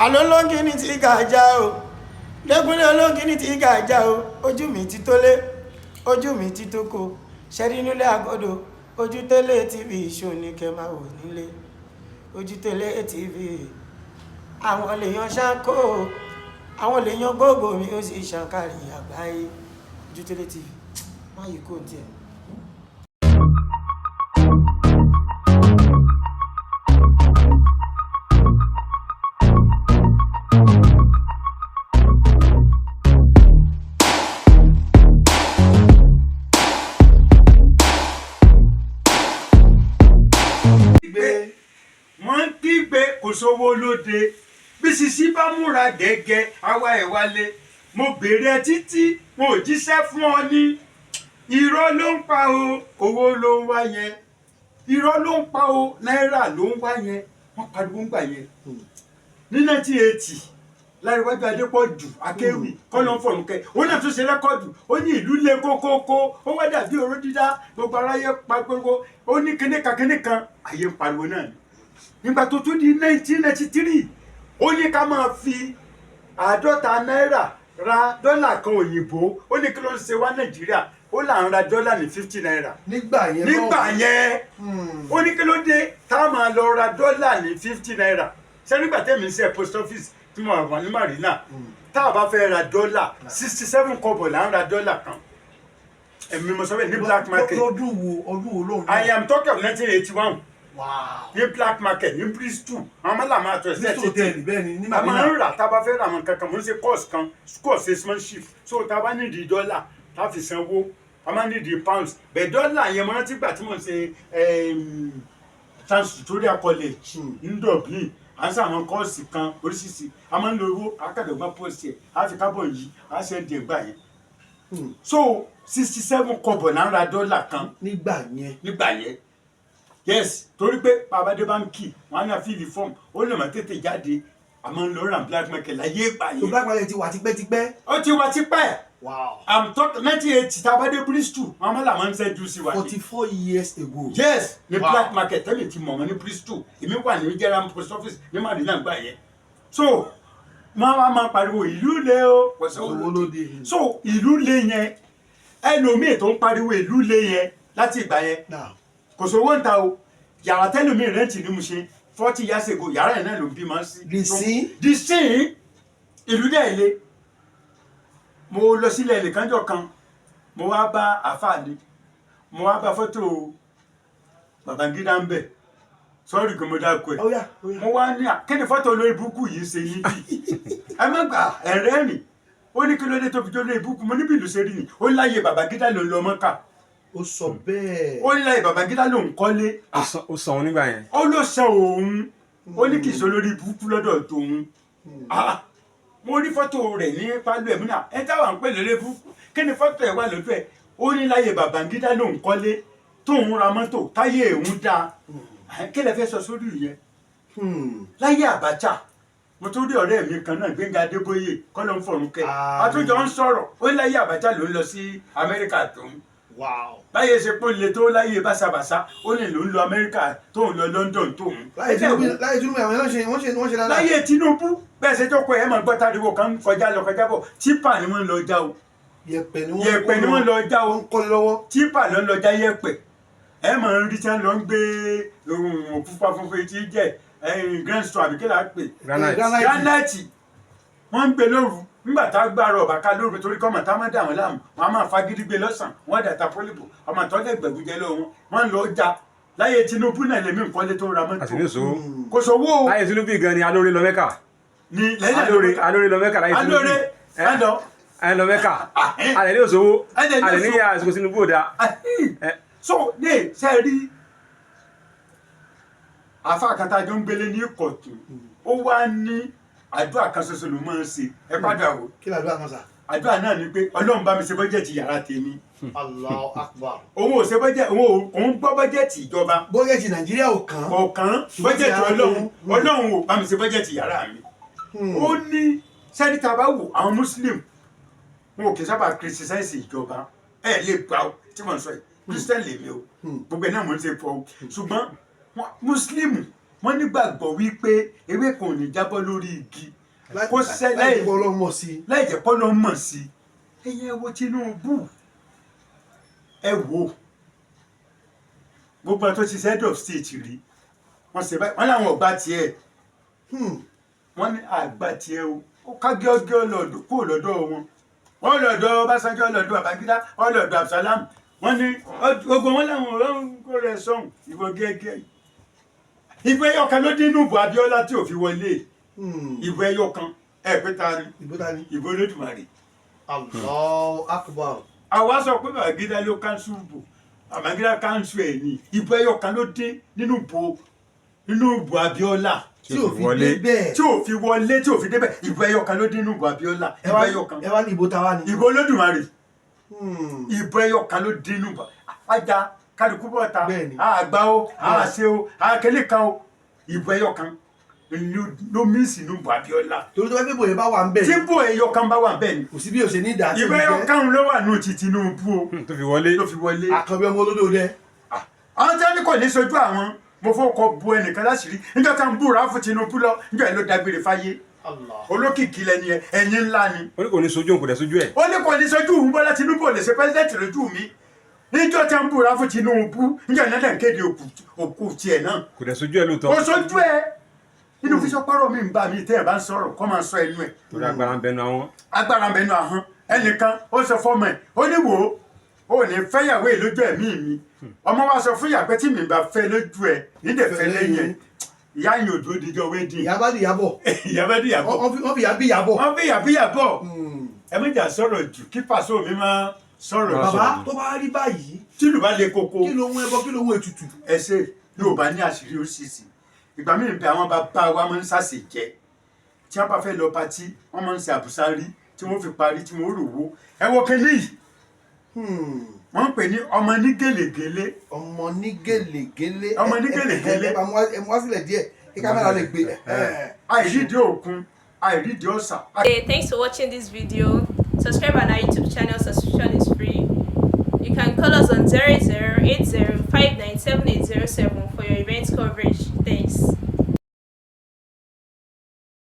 Àlọ́ olóńgìní ti gàjà o, Dẹ́kunlé, olóńgìní ti gàjà o. Ojú mi ti tó lé, ojú mi ti tó kó ṣẹ́rí nílé àgọ́dọ̀. Ojútẹ́lẹ̀ TV ṣò ní kẹ́ máa wò nílé. Ojútẹ́lẹ̀ TV, àwọn lèèyàn ṣáńkó, àwọn lèèyàn gbogbo mi, ó sì ṣàǹkárí àgbáyé. Ojútẹ́lẹ̀ TV, má yìí kò tiẹ̀. Kígbe, wọ́n ń kígbe, kò sówó lóde. Bí sisi bá múra gẹ́gẹ́, àwa ẹ̀ wálé. Mo béèrè ẹ títí, wọn ò jíṣẹ́ fún ọ ní irọ́ ló ń pa o, owó ló ń wá yẹn, irọ́ ló ń pa o, náírà ló ń wá yẹn. Wọ́n pariwo ń gbà yẹn ní 1980. Láríwájú Adépọ̀jù akéwì kọ́nà fọ̀rùnkẹ́, òun náà tún ṣe record. Ó ní ìlú le kókókó, ó wá dàbí oró dídá, gbogbo aráyé pariwo. Ó ní kíníkan kíníkan, ayé ń pariwo náà ni. Nígbà tó tún di 1993, ó ní ká máa fi 50 náírà ra dọ́là kan òyìnbó. Ó ní kí ló ń ṣe wá Nàìjíríà? Ó là ń ra dọ́là ní 50 náírà. Nígbà yẹn. Nígbà yẹn, ó ní kí ló dé tá a máa lọ ra dọ́là ní 50 náírà? Ṣé nígbà tẹ́mi ń ṣe post office tí mo wà ní Marina, tá a bá fẹ́ ra dọ́là, 67 kọ́bọ̀ là ń ra dọ́là kan. Ẹ̀mí mo sọ bẹ́ẹ̀, ní black market. Lọ́dún wo, ọdún wo lóhùn? I am talking of 1981. Wow. Ní black market ní Bristol, àwọn mọ́là máa tọ̀ ẹ̀sẹ̀. Bristol Hotel, bẹ́ẹ̀ ni, ní A máa Marina. ń rà tá a bá fẹ́ ra àwọn kankan. Mo ń ṣe course kan, school of salesmanship, so tá a bá nídìí dọ́là tá a fi sanwó, a máa nídìí pounds bẹ́ẹ̀. Dọ́là yẹn, mo rántí gbà tí mo ń ṣe Trans-Tutorial College ní Dublin, à ń sọ àwọn course kan oríṣiríṣi, a máa ń lo owó akadọ̀gbọ́n post ẹ̀, a fi carbon yìí, a ṣe ń di ẹgbà yẹn. So 67 kọ́bọ̀ là ń ra dọ́là kan. Nígbà yẹn. Nígbà yẹn, yes, torí pé babade báńkì wọn á ní a fill form, ó lè má tètè jáde. Àmọ́ ń lọ ràn black market láyé ìgbà So yẹn. black market ti wà tipẹ́tipẹ́. Ó ti wá tipẹ́. I'm talking 1980. Tá a bá dé Bristol, wọn máa là máa ń ṣẹ́jú sí wa ni. 44 years ago. Yes, ní black market tẹ́lẹ̀ ti mọ̀ wọ́n ní Bristol. Èmi wà ní General Post Office ní Marina gbà yẹn. So wọ́n wá máa pariwo ìlú le o, kò sówó Owó lóde. lóde. So ìlú le yẹn, ẹlòmíì tó ń pariwo ìlú le yẹn láti ìgbà yẹn, Now, kò sówó ń ta o. Yàrá tẹ́lòmíì rent ní Mushin 40 years ago, yàrá yẹn náà ló ń bímọ sí. Di sí? Di sí. Ìlú dẹ̀ le. Mo lọ sílẹ̀ nìkanjọ́ kan, mo wá bá àáfàá ni, mo wá bá fọ́tò Babangida ń bẹ̀. Sọ́ọ́rì kò mo dáko ẹ̀. Ó yá, ó yá. Mo wá ní à, kí ni fọ́tò olórí burúkú yìí ṣe níbí? Ẹ má gbà ẹ̀rẹ́ rìn. Ó ní kí ló dé tó fi jó lórí burúkú? Mo níbi ìlú ṣe rí ni. Ó láyé Babangida ló ń lọ Mọ́kà. Ó sọ bẹ́ẹ̀. Ó ní láyé Babangida ló ń kọ́lé. Ó san òun nígbà yẹn. Ó ló san òun. Ó ní kì í ṣe olórí burúkú lọ́dọ̀ tòun. Ah, mo rí fọ́tò rẹ̀ ní pálọ̀ ẹ̀ múnà ẹ táwa ń pè lórí burúkú, kí ni fọ́tò ẹ̀ wà lójú ẹ̀? Ó ní láyé Babangida ló ń kọ́lé, tóun ra mọ́tò, táyé òun dáa. Kí lẹ fẹ́ sọ sórí ìyẹn? Láyé Abacha, mo tún rí ọ̀rẹ́ mi kan náà, Gbẹ́ngà Adébóyè, kọ́ ló ń fọ̀rùn kẹ́. Àtúnjọ ń sọ̀rọ̀, ó ní láyé Abacha ló ń lọ sí Amẹ́ríkà tó ń báyé ṣe pé ó le tó láyé báṣabàṣá, ó ní ló ń lọ Amẹ́ríkà, tóun lọ London tóun. Láyé Tinubu, láyé Tinubu, àwọn náà ṣe wọ́n ṣe dáadáa. Láyé Tinubu, bẹ́ẹ̀ ṣe jókòó, ẹ̀ máa gbọ́ táriwo kan kọjá lọ kọjá bọ̀, tipper ni wọ́n ń lọ já o. Yẹ̀pẹ̀ ni wọ́n. Yẹ̀pẹ̀ ni wọ́n lọ já o. Wọ́n ń kọ́lé lọ́wọ́. Tipper ló ń lọ já yẹ̀pẹ̀. Ẹ máa ń rí tí wọ́n lọ ń gbé ohun òpupa funfun tí jẹ́ grand store, àbí kí là á pè? Granite. Granite. Granite. Wọ́n ń gbé lóru nígbà tá a gbàrọ̀ ọ̀bà ká lóru, torí kọ́mọ̀ tá a máa dà wọ́n láàmú. Wọ́n á máa fagídí gbé lọ́sàn, wọ́n dàtà pólíbù ọmọ àtọ́lẹ̀ gbẹ̀gúnjẹ lọ́wọ́ wọn. Wọ́n ń lọ já láyé Tinubu náà. Lèmi nǹkan lé tó ra mọ́tò. Àti ní òṣòwò. Kò sówó o. Láyé Tinubu gan ni alóore lọ Mẹ́kà. Ní lẹ́yìn. Alóore, alóore lọ Mẹ́kà láyé Tinubu. Alóore ẹ ẹ lọ. Ẹ lọ Mẹ́kà, alẹ́ ní òṣòwò. Alẹ́ ní alẹ́ ní òṣòwò. àsìkò Tinubu ò dáa. So ní ṣe rí àfa kan tá a jọ ń gbélé ní Ìkọ̀tún, ó wá ní àdúrà kan ṣoṣo ló máa ń ṣe. Ẹ padà wò. Kí làdúrà kan sà? Àdúrà náà ni pé Ọlọ́run bá mi ṣe bọ́jẹ̀tì yàrá tèmi. Allahu Akbar. Òun ò ṣe bọ́jẹ̀tì, òun ò òun gbọ́ bọ́jẹ̀tì ìjọba. Bọ́jẹ̀tì Nàìjíríà ò kàn. Kọ̀ọ̀kan bọ́jẹ̀tì Yàrá Ọlọ́run. tòun. Ọlọ́run ò bá mi ṣe bọ́jẹ̀tì yàrá mi. Ó ní sẹ́ni tá a bá wò, àwọn Muslim, wọn ò kì í sábà criticize ìjọba. Ẹ lè gbà ó tí mo ń sọ yìí, Christian lèmi o, gbogbo ẹ̀ náà mo ń ṣe fọ o, ṣùgbọ́n Muslim Wọ́n nígbàgbọ́ wípé ewé kan ò ní jábọ́ lórí igi kó láì láì jẹ́ kó Ọlọ́run mọ̀ sí i. láì jẹ́ pọ́lọ́ mọ̀ sí i. Ẹ̀yin, ẹ wo Tinubu, ẹ wo gbogbo àwọn tó ti ṣe head of state rí, wọ́n ṣe báyìí, wọ́n láwọn ò gbà tiẹ̀. Wọ́n ní àgbà tiẹ̀ o. Ó ká gẹ́gẹ́ lọ́dọ̀ kó lọ́dọ̀ wọn, wọ́n lọ́dọ̀ Ọbásanjọ́, lọ́dọ̀ Babangida, wọ́n lọ́dọ̀ Abdulsalam. Wọ́n ní gbogbo wọn làwọn ọ̀rọ̀ kó rẹ̀ sọ̀hún. Ìbò gẹ́gẹ́, ìbò ẹyọ kan ló dín inú ìbò Abíọ́lá tí ò fi wọlé. Ìbò ẹyọ kan, ẹ pé ta ni? Ìbò ta ni? Ìbò Olódùmarè. Allahu Akbar. Àwa sọ pé Babangida ló cancel ìbò, Babangida cancel ẹ̀ ní. Ìbò ẹyọ kan ló dín nínú ìbò Abíọ́lá tí ò fi dé bẹ́ẹ̀. Tí ò fi wọlé, tí ò fi débẹ̀. Ìbò ẹyọ kan ló dín nínú ìbò Abíọ́lá. Ẹ Ìbò wá ẹyọ kan. Ẹ wá ní ìbò ta wá ní. Ìbò Olódùmarè. Ìbò ẹyọ kan ló dín nínú ìbò ajá kálukú bọ́ta. Bẹ́ẹ̀ni. Àgbà o, àṣe o, àkẹlẹ kan o, ìbò ẹyọ kan ló miss nínú ìbò Abíọ́lá. Torí tó bá gbé bòye bá wà ń bẹ̀. Tí ìbò ẹyọ kan bá wà bẹ́ẹ̀ ni. Kò sí bí o ṣe ní ìdá tí Ìbò ẹyọ kan ló wà nù ti Tinubu o. Tó fi wọlé. Ló fi wọlé. Àkànbí ọmọ olódò dẹ. Àwọn tí wọ́n ní kò ní sojú àwọn, mo fọkọ bu ẹnìkan láṣìírí níjọ́ tá ń búra fún Tinubu lọ, níjọ́ yẹn ló dágbére fáyé. Allah. Olókìkí lẹni ẹ, ẹ̀yin ńlá ni. Ó ní kò ní sojú òun, kò dẹ̀ sojú ẹ̀. Ó ní kò ní sojú òun, Bọ́lá Tinubu ò lè ṣe president lójú mi. Níjọ́ tí ń búra fún Tinubu, níjọ́ yẹn náà kéde òkú tiẹ̀ náà. Kò dẹ̀ sojú ẹ̀ lóòótọ́. Ó sojú ẹ nínú fi sọpọ́rọ̀ mi ń bá mi tẹ́ ẹ bá ń sọ̀rọ̀ kọ́ máa sọ ẹnu ẹ̀. Torí agbára ń bẹnu àwọn. Agbára ń bẹnu ahọ́n. Ẹnìkan ó sọ fọmọ ẹ̀, ó ní wò ó, ò ní fẹ́yàwó ẹ̀ lójú ẹ̀mí mi. Ọmọ wa sọ fún ìyá pé tí mi bá fẹ́ lójú ẹ̀ nídẹ̀ fẹ́ lẹ́yìn ẹ̀. Ìyá yìí ò dúró díjọ́ wedding. Ìyá bá di ìyá bọ̀. Ìyá bá dìyàbọ̀. Wọ́n fi ìyá bí ìyá bọ̀. Wọ́n fi ìyá bí ìyàbọ̀. Ẹ méjà sọ̀rọ̀ jù kí pàṣẹ mi máa sọ̀rọ̀ Máa jù. Bàbá, tó bá rí báyìí, Tìlù bá le koko, kí ló ń ẹbọ, kí ló ń ètùtù? Ẹ ṣe. Yorùbá ní àṣírí oríṣiríṣi. Ìgbà míì bẹ, àwọn bàbá wa máa ń ṣàṣe jẹ tí wọ́n bá fẹ́ lọ party, wọ́n máa ń ṣe àbùsárí tí wọ́n fi parí tí wọ́n rò wó. Ẹ wo kínní yìí, wọ́n ń pè ní ọmọ ní gèlègèlè. Ọmọ ní gèlègèlè. Ọmọ ní gèlègèlè. Ẹ mú wá sílẹ̀ díẹ̀ kí kámẹ́rà lè gbé. Àìrídìí òkun, àìrídìí ọ̀sà. Hey, thanks for watching this video. Subscribe on our YouTube channel, subscription is free. You can call us on 0080 for your event coverage. Thanks.